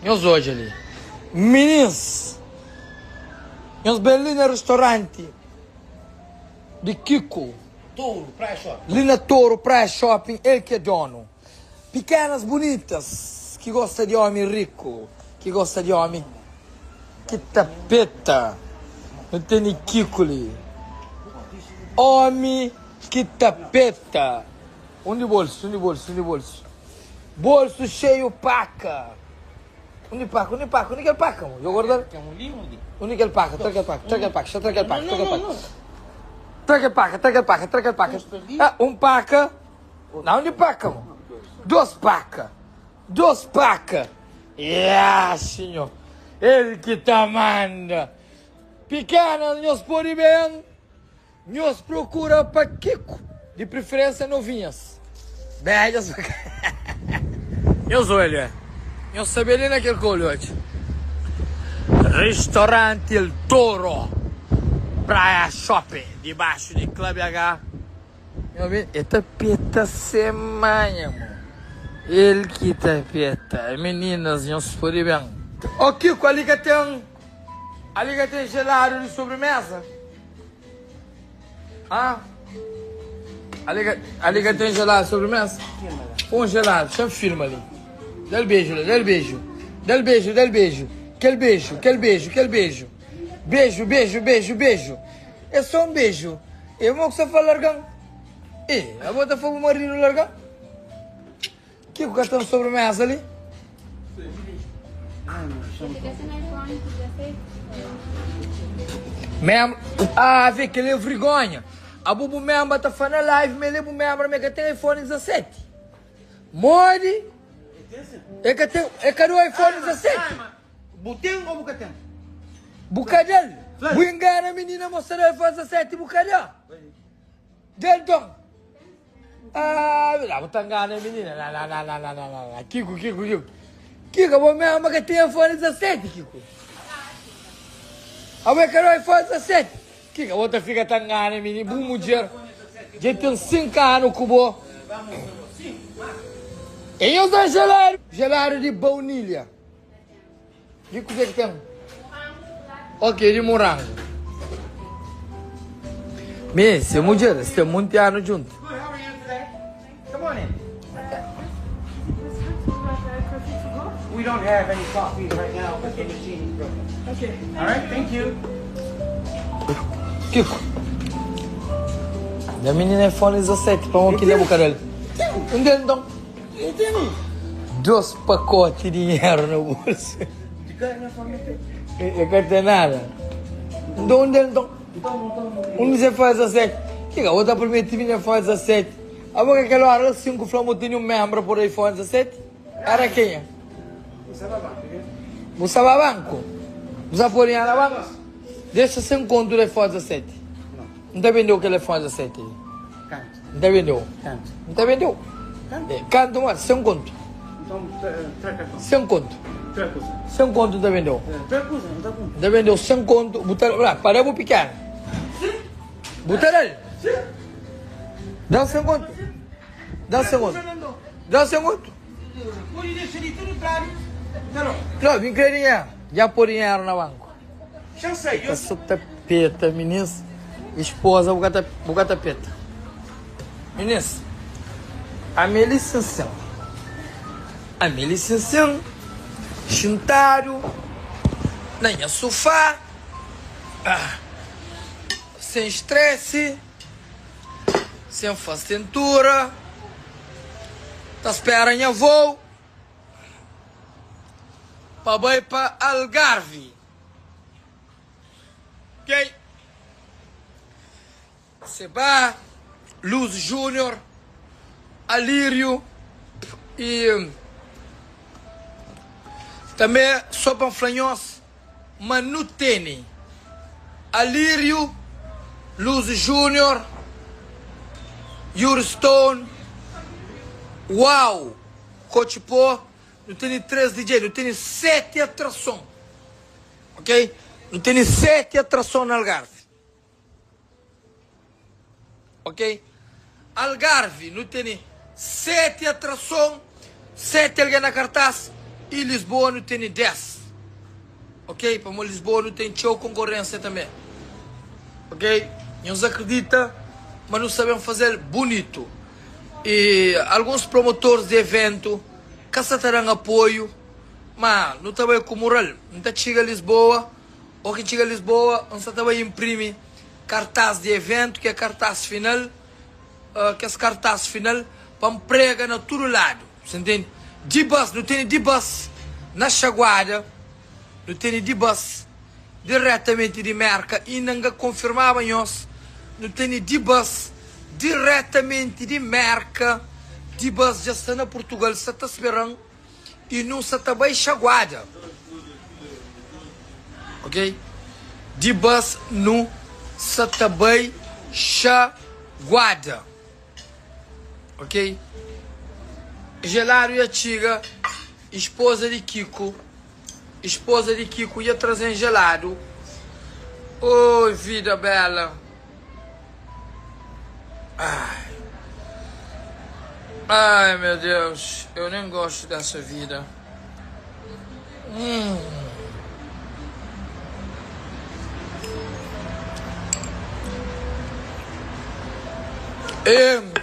Nhos odja li. Minins, nhos ben li na ristoranti di Kiko. Touro, Praia Shopping. Li na Touro, Praia Shopping, el ki é donu. Pikenas bunitas ki gosta di omi riku, ki gosta di omi ki ta peta. Nu tene Kiko li. Omi ki ta peta. Undi bolsu, undi bolsu, undi bolsu. Bolsu xeiu paka. Undi paka, undi paka, undi kel paka mo? Djo guardal? Undi kel paka, tra kel paka, tra kel paka, xa tra kel paka, tra kel paka. Tra kel paka, tra kel paka, tra kel paka. Ah, un paka. Na undi paka mo? Dos paka. Dos paka. Ya, sinhor. El ki ta manda. Pikena, nhos pode ben. Nhos prokura pa Kiko, di preferensia novinhas, bedjas pa ka. Nhos olha, nhos sabe li na kel koli oji. Restaurante El Toro, Praia Shopping, dibaxu di Club H. Nhos ben, e ta peta se manha mo. El ki ta peta. Meninas, nhos pode ben. Ó Kiko, ali ka ten, ali ka ten jeladu di sobremeza? Ah? Ali ka, ali ka ten gelado sobremesa? Pon gelado, xa filma li. Dá-l beijo lá, dá-l beijo. Dá-l beijo, dá-l beijo. Kel beijo, kel beijo, kel beijo. Beijo, beijo, beijo, beijo. É só um beijo. É mo que sa fala largan. E, a bota fogo marido largan. Kiko ka ten sobremesa li? Mem ah vê kel é vrigonha. Abo bu memba ta fla na live ma el é bu membra ma el ka ten iPhone 17. Modi? El ka ten, el ka dau iPhone 17. Bu ten ou bu ka ten? Bu ka da-l. Bu ingana minina ma sta da iPhone 17 bu ka da. Da-l nton. Ah, la bu ta ngana minina. La la la la la la la la. Kiko, Kiko, Kiko. Kiko, abo mesmo ka ten iPhone 17, Kiko. Abo é ka do iPhone 17. Kiko, abo ta fika ta ngana minina. Bu mudjer dja ten 5 anu ku bo. E nhos da gelado, gelado di baunilha. Di kuzê ki ten? Ok, di morangu. Mi, se mudjer, es ten monti anu djuntu. Kiko, nha minina é fone 17, pamodi ki leba bu ka da-l? Un del nton. Dos pakoti dinheru na bolsu. E ka ten nada. Nton undi el nton? Undi se faz 17? Kika bo ta prometi mi nha faz 17? Abo ka kel ora la sin ku fla mo tene un membra por iPhone 17? Era kenha? Bu sa ba banku? Bu sa poi dinheru na banku? Dexa sen kontu di iPhone 17. N ta bendeu kel iPhone 17 li. N ta bende-u. N ta bende-u. Kantu ma? Sen kontu. Sen kontu. Sen kontu N ta bende-u. N ta bende-u sen kontu. Bu ta la, pa da bu pikenu. Bu ta da-l. Da-m sen kontu. Da-m sen kontu. Da-m sen kontu. Não, vim querer dinheiro. Já pôr dinheiro na banco. Fica só tapeta, minis. Esposa, bu ka bu ka tapeta. Minis, ami li sinsin. Ami li sinsin, xintadu na nha sufá, ah, sen stresi, sen fastentura, ta spera nha voo. Pa bai pa Algarvi. Ok. Seba, Luz Júnior, Alírio e tanbe só pa N fla nhos ma nu tene Alírio, Luz Júnior, Yuri Stone, Uau! Kotxi po, nu tene 3 DJ, nu tene 7 atrason, ok? Nu tene 7 atrason na Algarve, ok? Algarve, nu tene 7 atrason, 7 algen na kartaz. I Lisboa nu tene 10. Ok, pamodi Lisboa nu ten txeu konkorênsia tanbê. Ok, nhos akredita ma nu sta ben faze-l bunitu. I alguns promotores di eventu ka sta ta da-m apoiu, ma nu ta bai ku mural. N ta txiga Lisboa, ô ki N txiga Lisboa, N sta ta bai inprimi kartás di eventu, ki é kartás final, kes kartás final pa N prega na tudu ladu. Você ntende? Di bus, nu tene di bus na Xaguada, nu tene di bus diretamenti di Merka, inda N ka konfirmaba nhos, nu tene di bus diretamenti di Merka, di bus dja sta na Purtugal, sta ta spera-m i nu sta ta bai Xaguada. Ok? Di bus nu sta ta bai Xaguada. Ok Gelado ia txiga Esposa di Kiko Esposa di Kiko ia trazen gelado Oi vida bela Ai Ai meu Deus Eu nem gosto dessa vida Hum. E.